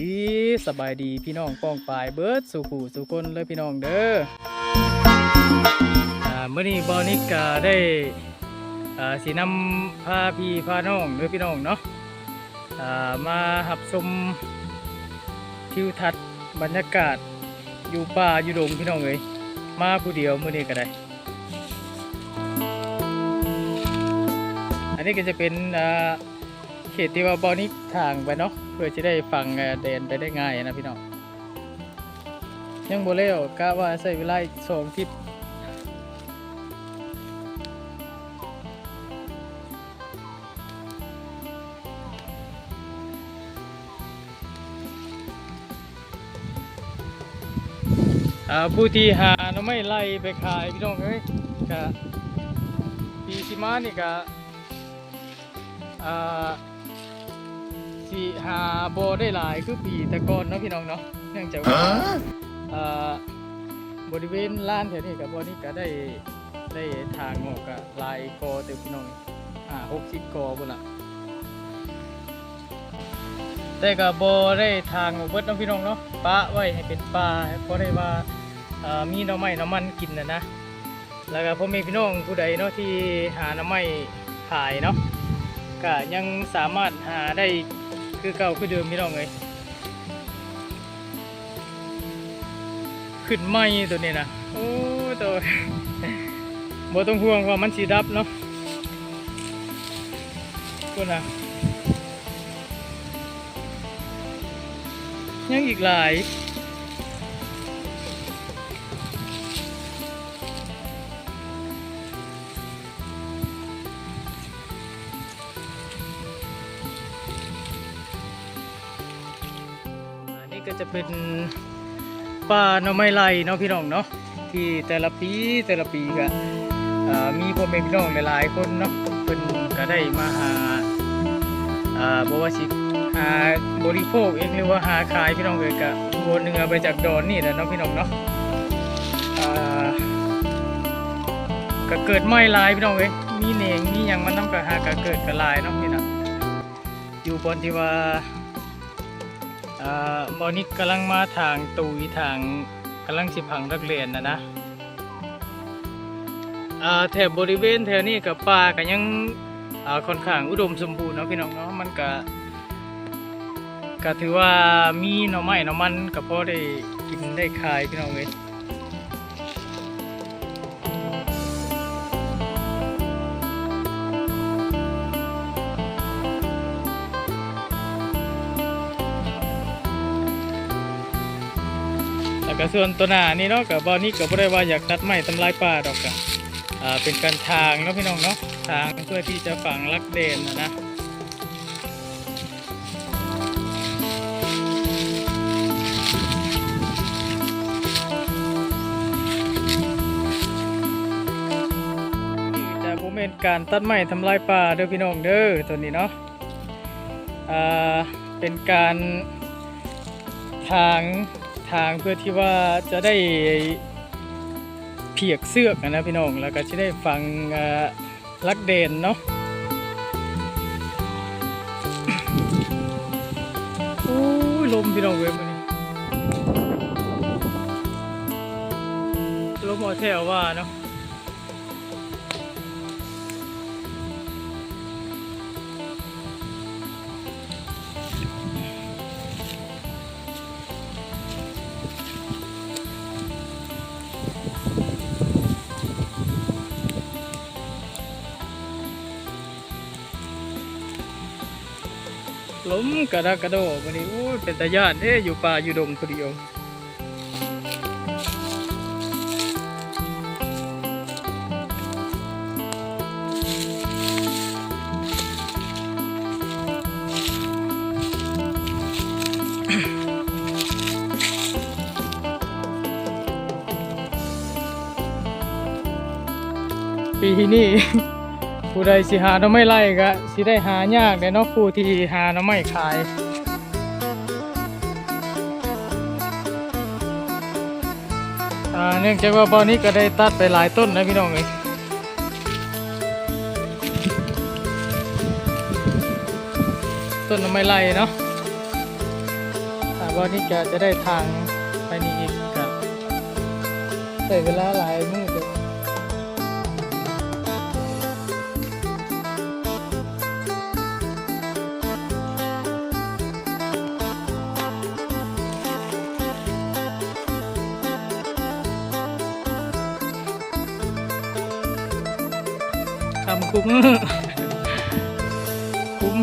ດີ ສະບາຍດີພີ່ນ້ອງປ້ອງປາຍເບິດສູ່ຜູ້ສູ່ຄົນເດີພີ່ນ້ອງເດີ. ອ່າ ມື້ນີ້ບ່າວນິກກະໄດ້ ອ່າ ຊິນຳພາພີ່ພານ້ອງເດີພີ່ນ້ອງເນາະ ອ່າ ມາຮັບຊົມທິວທັດບັນຍາກາດຢູ່ປ່າຢູ່ດົງພີ່ນ້ອງເອີຍ. ມາຜູ້ດຽວມື້ນີ້ກະໄດ້. ອັນນີ້ກະຈະເປັນ ອ່າ ເຂດທີ່ວ່າບ່າວນິກຖາງໄປເນາະ ເພື່ອຈະໄດ້ຝັງ ເອີ ແດນໄປໄດ້ງ່າຍນະພີ່ນ້ອງ. ຍັງບໍ່ແລ້ວ ກະວ່າໃຊ້ເວລາອີກສອງທິດ. ອ່າ ຜູ້ທີ່ຫາໜໍ່ໄມ້ໄລ່ໄປຂາຍພີ່ນ້ອງເອີຍ ກະປີຊິມານີ້ກະ ອ່າ ຊິຫາບໍ່ໄດ້ຫຼາຍຄືປີແຕ່ກ່ອນເນາະພີ່ນ້ອງເນາະ ເນື່ອງຈາກວ່າ ອ່າ ບໍລິເວນລານແຖວນີ້ກະ ບ່າວນິກກະໄດ້ ໄດ້ຖາງອອກກະຫຼາຍກໍເຕີບພີ່ນ້ອງ ຫ້າຫົກສິບກໍພຸ້ນລະ. ແຕ່ກະບໍ່ໄດ້ຖາງອອກເບິດເນາະພີ່ນ້ອງເນາະ ປະໄວ້ໃຫ້ເປັນປ່າ ພໍໄດ້ວ່າ ເອີ ມີໜໍ່ໄມ້ໜໍ່ມັນກິນຫັ້ນນະ. ແລ້ວກະພໍ່ແມ່ພີ່ນ້ອງຜູ້ໃດເນາະທີ່ຫາໜໍ່ໄມ້ຂາຍເນາະ ກະຍັງສາມາດຫາໄດ້ຄືເກົ່າຄືເດີມພີ່ນ້ອງເອີຍ. ຂຶ້ນໃໝ່ໂຕນີ້ນະ ໂອ້ໂຕ ບໍ່ຕ້ອງຫ່ວງວ່າມັນຊິດັບເນາະ. ພຸ້ນນະ ຍັງອີກຫຼາຍ. ອັນນີ້ກະຈະເປັນປ່າໜໍ່ໄມ້ໄລ່ເນາະພີ່ນ້ອງເນາະ ທີ່ແຕ່ລະປີ ແຕ່ລະປີກະ ເອີ ມີພໍ່ແມ່ພີ່ນ້ອງຫຼາຍໆຄົນເນາະ ເພິ່ນກະໄດ້ມາຫາ ເອີ ບໍ່ວ່າຊິຫາບໍລິໂພກເອງ ຫຼືວ່າຫາຂາຍພີ່ນ້ອງເອີຍ ກະບໍ່ເໜືອໄປຈາກດອນນີ້ແຫຼະເນາະພີ່ນ້ອງເນາະ. ເອີ ກະເກີດໃໝ່ຫຼາຍພີ່ນ້ອງເອີຍ ມີແໜງມີຫຍັງມັນນຳ ກະຫາກະເກີດກະຫຼາຍເນາະ ນີ້ນະ ຢູ່ບ່ອນທີ່ວ່າ ອ່າ ບ່າວນິກກຳລັງມາຖາງຕຸຍ ຖາງ ກຳລັງຊິຝັງຫຼັກແດນຫັ້ນນະ. ອ່າ ແຖບບໍລິເວນແຖວນີ້ກະປ່າກະຍັງ ອ່າ ຂ້ອນຂ້າງອຸດົມສົມບູນເນາະພີ່ນ້ອງເນາະ ມັນກະ ກະຖືວ່າມີໜໍ່ໄມ້ໜໍ່ມັນ ກະພໍໄດ້ກິນໄດ້ຂາຍພີ່ນ້ອງເອີຍ. ແລ້ວກະສ່ວນໂຕໜ້ານີ້ເນາະ ກະບ່າວນິກກະບໍ່ໄດ້ວ່າຢາກຕັດໄມ້ທຳລາຍປ່າດອກ ກະ ອ່າ ເປັນການຖາງເນາະພີ່ນ້ອງເນາະ ຖາງເພື່ອທີ່ຈະຝັງຫຼັກແດນຫັ້ນນະ. ນີ້ຈະບໍ່ແມ່ນການຕັດໄມ້ທຳລາຍປ່າເດີພີ່ນ້ອງເດີ ໂຕນີ້ເນາະ ອ່າ ເປັນການຖາງ ຖາງເພື່ອທີ່ວ່າຈະໄດ້ຜຽກເຊືອກຫັ້ນນະພີ່ນ້ອງ ແລ້ວກະຊິໄດ້ຝັງ ອ່າ ຫຼັກແດນເນາະ. ໂອ້ຍ ລົມພີ່ນ້ອງເອີຍ ມື້ນີ້ລົມເອົາແທ້ເອົາວ່າເນາະ. ລົມກະດະກະດໍມື້ນີ້ ໂອ້ຍ ເປັນຕາຢ້ານເດ້ ຢູ່ປ່າຢູ່ດົງຜູ້ດຽວ. ປີນີ້ ຜູ້ໃດຊິຫາໜໍ່ໄມ້ໄລ່ກະຊິໄດ້ຫາຍາກແດ່ເນາະ ຜູ້ທີ່ຫາໜໍ່ໄມ້ຂາຍ. ອ່າ ເນື່ອງຈາກວ່າບ່າວນິກກະໄດ້ຕັດໄປຫຼາຍຕົ້ນແລ້ວພີ່ນ້ອງເອີຍ ຕົ້ນໜໍ່ໄມ້ໄລ່ເນາະ. ກໍນີ້ກະຈະໄດ້ທາງໄປນີ້ອີກ ກະໃຊ້ເວລາຫຼາຍມື້ເຕີບ. ທຳຄຸມ ຄຸມ.